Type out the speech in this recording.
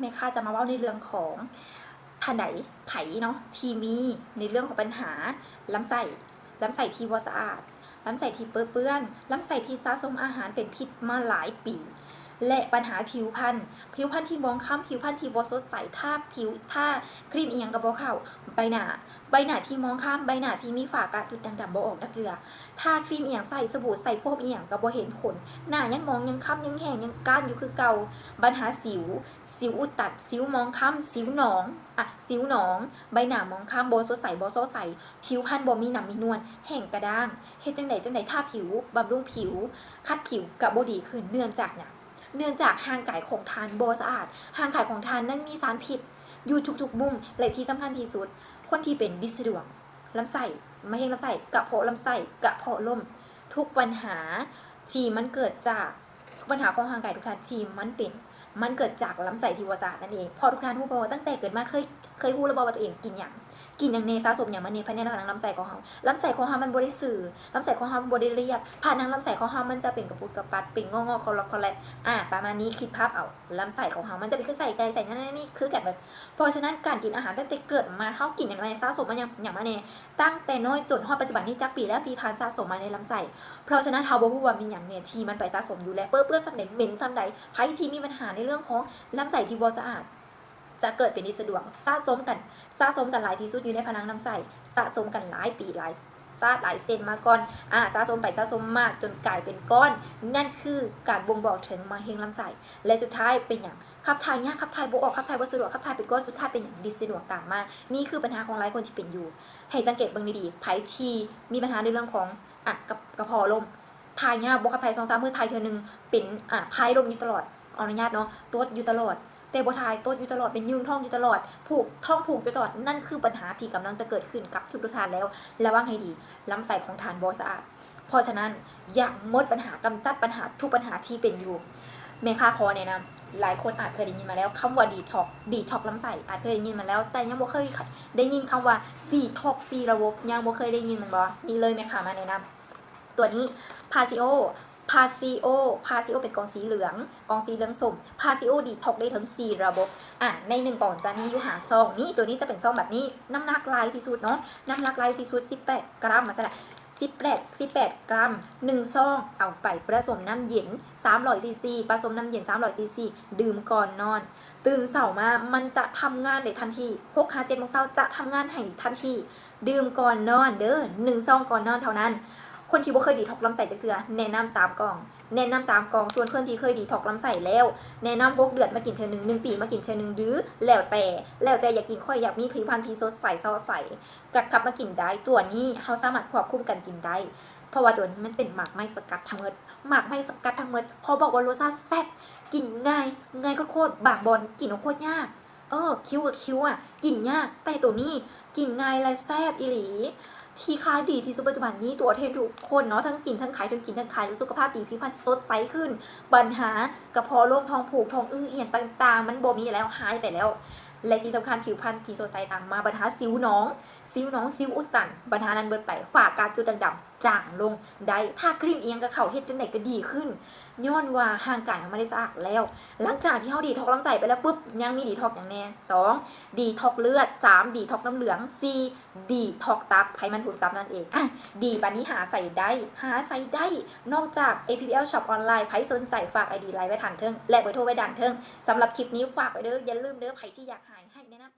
ແມ່ຄ້າຈະມາເວົ້າໃນເລື່ອງຂອງທ່ານໃດ ໃຜເນາະ ທີ່ມີໃນເລື່ອງຂອງບັນຫາລຳໄສ້ ລຳໄສ້ທີ່ບໍ່ສະອາດ, ລຳໄສ້ທີ່ເປິເປື້ອນ, ລຳໄສ້ທີ່ສະສົມອາຫານເປັນພິດມາຫຼາຍປີ ແລະ ບັນຫາຜິວພັນ, ຜິວພັນທີ່ໝອງຄຳ, ຜິວພັນທີ່ບໍ່ສົດໃສ, ທາຜິວ ທາຄຣີມອີ່ຫຍັງກໍບໍ່ເຂົ້າ, ໃບໜ້າ ໃບໜ້າທີ່ໝອງຄຳ, ໃບໜ້າທີ່ມີຝ້າກະຈຸດດ່າງດຳບໍ່ອອກຈັກເທື່ອ, ທາຄຣີມອີ່ຫຍັງ, ໃສ່ສະບູ່, ໃສ່ໂຟມອີ່ຫຍັງກໍບໍ່ເຫັນຜົນ, ໜ້າຍັງໝອງ, ຍັງຄຳ, ຍັງແຫ້ງ, ຍັງກ້ານຢູ່ຄືເກົ່າ, ບັນຫາສິວ, ສິວອຸດຕັນ, ສິວໝອງຄຳ, ສິວໜອງ, ອະ, ສິວໜອງ, ໃບໜ້າໝອງຄຳ, ບໍ່ສົດໃສ, ບໍ່ຊໍໃສ, ຜິວພັນບໍ່ມີໜຳມີນວນ, ແຫ້ງກະດ້າງ. ເຮັດຈັ່ງໃດຈັ່ງໃດ? ທາຜິວ, ບຳລຸງຜິວ, ຂັດຜິວກະບໍ່ດີຂຶ້ນ. ເນື່ອງຈາກຫຍັງ? ເນື່ອງຈາກຮ່າງກາຍຂອງທ່ານບໍ່ສະອາດ, ຮ່າງກາຍຂອງທ່ານນັ້ນມີສານພິດຢູ່ທຸກໆມຸມ ແລະ ທີ່ສຳຄັນທີ່ສຸດ, ຄົນທີ່ເປັນດິນສະດວງ, ລຳໄສ້, ມະເຮັງລຳໄສ້, ກະເພາະລຳໄສ້, ກະເພາະລົ້ມ, ທຸກບັນຫາທີ່ມັນເກີດຈາກ, ທຸກບັນຫາຂອງຮ່າງກາຍທຸກທ່ານທີ່ມັນເປັນ, ມັນເກີດຈາກລຳໄສ້ທີ່ບໍ່ສະອາດນັ້ນເອງ. ເພາະທຸກທ່ານຮູ້ບໍ່ວ່າຕັ້ງແຕ່ເກີດມາເຄີຍ, ເຄີຍຮູ້ແລ້ວບໍ່ວ່າຕົວເອງກິນຫຍັງ? ກິນຫຍັງແດ່? ສະສົມຫຍັງມາແດ່? ພາຍໃນຜະໜັງລຳໄສ້ຂອງເຮົາ, ລຳໄສ້ຂອງເຮົາມັນບໍ່ໄດ້ຊື່, ລຳໄສ້ຂອງເຮົາມັນບໍ່ໄດ້ລຽບ, ຜະໜັງລຳໄສ້ຂອງເຮົາມັນຈະເປັນກະປຸດກະປັດ, ເປັນງໍໆ ຄໍລັອກຄໍແລັດ, ອາ ປະມານນີ້. ຄິດພາບເອົາ, ລຳໄສ້ຂອງເຮົາມັນຈະເປັນຄືໄສ້ໄກ່, ໄສ້ຫຍັງນີ້ຄືກັນເບິດ. ເພາະສະນັ້ນ ການກິນອາຫານຕັ້ງແຕ່ເກີດມາ ເຮົາກິນຫຍັງມາແດ່? ສະສົມມາຫຍັງ, ຫຍັງມາແດ່? ຕັ້ງແຕ່ນ້ອຍຈົນຮອດປັດຈຸບັນນີ້ ຈັກປີແລ້ວທີ່ທ່ານສະສົມມາໃນລຳໄສ້? ເພາະສະນັ້ນ ເຮົາບໍ່ຮູ້ວ່າມີຫຍັງແດ່ທີ່ມັນໄປສະສົມຢູ່ ແລະ ເປິເປື້ອນສ່ຳໃດ, ເໝັນສ່ຳໃດ. ໃຜທີ່ມີບັນຫາໃນເລື່ອງຂອງລຳໄສ້ທີ່ບໍ່ສະອາດ, ຈະເກີດເປັນດິນສະດວງ, ສະສົມກັນ, ສະສົມກັນຫຼາຍທີ່ສຸດຢູ່ໃນຜະໜັງລຳໄສ້, ສະສົມກັນຫຼາຍປີ, ຫຼາຍຊາດ, ຫຼາຍເຊັນມາກ່ອນ, ອາ, ສະສົມໄປສະສົມມາຈົນກາຍເປັນກ້ອນ, ນັ້ນຄືການບົ່ງບອກເຖິງມະເຮັງລຳໄສ້. ແລະ ສຸດທ້າຍເປັນຫຍັງ? ຂັບຖ່າຍຍາກ, ຂັບຖ່າຍບໍ່ອອກ, ຂັບຖ່າຍບໍ່ສະດວກ, ຂັບຖ່າຍເປັນກ້ອນ, ສຸດທ້າຍເປັນຫຍັງ? ດິນສະດວງຕາມມາ. ນີ້ຄືບັນຫາຂອງຫຼາຍຄົນທີ່ເປັນຢູ່. ໃຫ້ສັງເກດເບິ່ງດີໆ, ໃຜທີ່ມີບັນຫາໃນເລື່ອງຂອງ, ອາ, ກະ, ກະເພາະລົ້ມ, ຖ່າຍຍາກ, ບໍ່ຂັບຖ່າຍສອງສາມມື້ຖ່າຍເທື່ອໜຶ່ງ, ເປັນ, ອາ, ຖ່າຍລົມຢູ່ຕະຫຼອດ, ຂໍອະນຸຍາດເນາະ, ຕົດຢູ່ຕະຫຼອດ, ແຕ່ບໍ່ຖ່າຍ, ຕົດຢູ່ຕະຫຼອດ, ເປັນຍືງທ້ອງຢູ່ຕະຫຼອດ, ຜູກ, ທ້ອງຜູກຢູ່ຕະຫຼອດ. ນັ້ນຄືບັນຫາທີ່ກຳລັງຈະເກີດຂຶ້ນກັບທຸກໆທ່ານແລ້ວ. ລະວັງໃຫ້ດີ, ລຳໄສ້ຂອງທ່ານບໍ່ສະອາດ. ເພາະສະນັ້ນ ຢາກໝົດບັນຫາ, ກຳຈັດບັນຫາ, ທຸກບັນຫາທີ່ເປັນຢູ່. ແມ່ຄ້າຂໍແນະນຳ, ຫຼາຍຄົນອາດເຄີຍໄດ້ຍິນມາແລ້ວ, ຄຳວ່າດີທັອກ, ດີທັອກລຳໄສ້, ອາດເຄີຍໄດ້ຍິນມາແລ້ວ, ແຕ່ຍັງບໍ່ເຄີຍໄດ້ຍິນຄຳວ່າດີທັອກສີ່ລະບົບ, ຍັງບໍ່ເຄີຍໄດ້ຍິນແມ່ນບໍ່? ນີ້ເລີຍ ແມ່ຄ້າມາແນະນຳ. ຕົວນີ້ ພາຊີໂອ ພາຊີໂອ ພາຊີໂອ ເປັນກ່ອງສີເຫຼືອງ, ກ່ອງສີເຫຼືອງສົ້ມ. ພາຊີໂອດີທັອກໄດ້ເຖິງສີ່ລະບົບ. ອາ ໃນໜຶ່ງກ່ອງຈະມີຢູ່ຫ້າຊອງ. ນີ້ ຕົວນີ້ຈະເປັນຊອງແບບນີ້, ນ້ຳໜັກຫຼາຍທີ່ສຸດເນາະ, ນ້ຳໜັກຫຼາຍທີ່ສຸດ ສິບແປດກຣາມ ວ່າຊັ້ນລະ. ສິບແປດ ສິບແປດກຣາມ, ໜຶ່ງຊອງ ເອົາໄປປະສົມນ້ຳເຢັນສາມຮ້ອຍຊີຊີ, ປະສົມນ້ຳເຢັນສາມຮ້ອຍຊີຊີ, ດື່ມກ່ອນນອນ. ຕື່ນເຊົ້າມາ ມັນຈະທຳງານໄດ້ທັນທີ, ຫົກຫາເຈັດໂມງເຊົ້າ ຈະທຳງານໃຫ້ທັນທີ. ດື່ມກ່ອນນອນເດີ, ໜຶ່ງຊອງກ່ອນນອນເທົ່ານັ້ນ. ຄົນທີ່ບໍ່ເຄີຍດີທັອກລຳໄສ້ຈັກເທື່ອ ແນະນຳສາມກ່ອງ, ແນະນຳສາມກ່ອງ. ສ່ວນຄົນທີ່ເຄີຍດີທັອກລຳໄສ້ແລ້ວ ແນະນຳຫົກເດືອນມາກິນເທື່ອໜຶ່ງ, ໜຶ່ງປີມາກິນເທື່ອໜຶ່ງ ຫຼື ແລ້ວແຕ່, ແລ້ວແຕ່ຢາກກິນ. ຂ້ອຍຢາກມີຜິວພັນທີ່ສົດໃສ ຊໍໃສ ກໍກັບມາກິນໄດ້. ຕົວນີ້ເຮົາສາມາດຄວບຄຸມການກິນໄດ້ ເພາະວ່າຕົວນີ້ມັນເປັນໝາກໄມ້ສະກັດທັງໝົດ, ໝາກໄມ້ສະກັດທັງໝົດ. ຂໍບອກວ່າລົດຊາດແຊບ, ກິນງ່າຍ, ງ່າຍໂຄດໆ, ບາງບ່ອນກິນໂຄດຍາກ. ເອີ ຄິວກໍຄິວອະ, ກິນຍາກ, ແຕ່ໂຕນີ້ກິນງ່າຍ ແລະ ແຊບອີ່ຫຼີ. ທີ່ຂາຍດີທີ່ສຸດປັດຈຸບັນນີ້ ຕົວແທນທຸກຄົນເນາະ, ທັງກິນທັງຂາຍ, ທັງກິນທັງຂາຍ ແລະ ສຸຂະພາບດີ, ຜິວພັນສົດໃສຂຶ້ນ, ບັນຫາກະເພາະລົມ, ທ້ອງຜູກ, ທ້ອງອືດ ອີ່ຫຍັງຕ່າງໆ ມັນບໍ່ມີແລ້ວ, ຫາຍໄປແລ້ວ. ແລະ ທີ່ສຳຄັນ ຜິວພັນທີ່ສົດໃສຕາມມາ, ບັນຫາສິວໜອງ, ສິວໜອງ, ສິວອຸດຕັນ, ບັນຫານັ້ນເບິດໄປ, ຝ້າກະຈຸດດ່າງດຳ ຈາງລົງໄດ້. ທາຄຣີມອີ່ຫຍັງກໍເຂົ້າ, ເຮັດຈັ່ງໃດກໍດີຂຶ້ນ, ຍ້ອນວ່າຮ່າງກາຍເຮົາມັນໄດ້ສະອາດແລ້ວ. ຫຼັງຈາກທີ່ເຮົາດີທັອກລຳໄສ້ໄປແລ້ວປຶບ, ຍັງມີດີທັອກຫຍັງແດ່? ສອງ ດີທັອກເລືອດ, ສາມ ດີທັອກນ້ຳເຫຼືອງ, ສີ່ ດີທັອກຕັບ, ໄຂມັນຫຸ່ນຕັບນັ້ນເອງ. ອະ ດີປານນີ້ຫາໃສໄດ້? ຫາໃສໄດ້? ນອກຈາກ ເອ ພີ ພີ ແອລ ຊັອບອອນລາຍນ໌, ໃຜສົນໃຈຝາກ ໄອ ດີ ໄລນ໌ ໄວ້ທາງເທິງ ແລະ ເບີໂທໄວ້ດ້ານເທິງ. ສຳລັບຄລິບນີ້ຝາກໄວ້ເດີ, ຢ່າລືມເດີ, ໃຜທີ່ຢາກຫາຍ ໃຫ້ແນະນຳ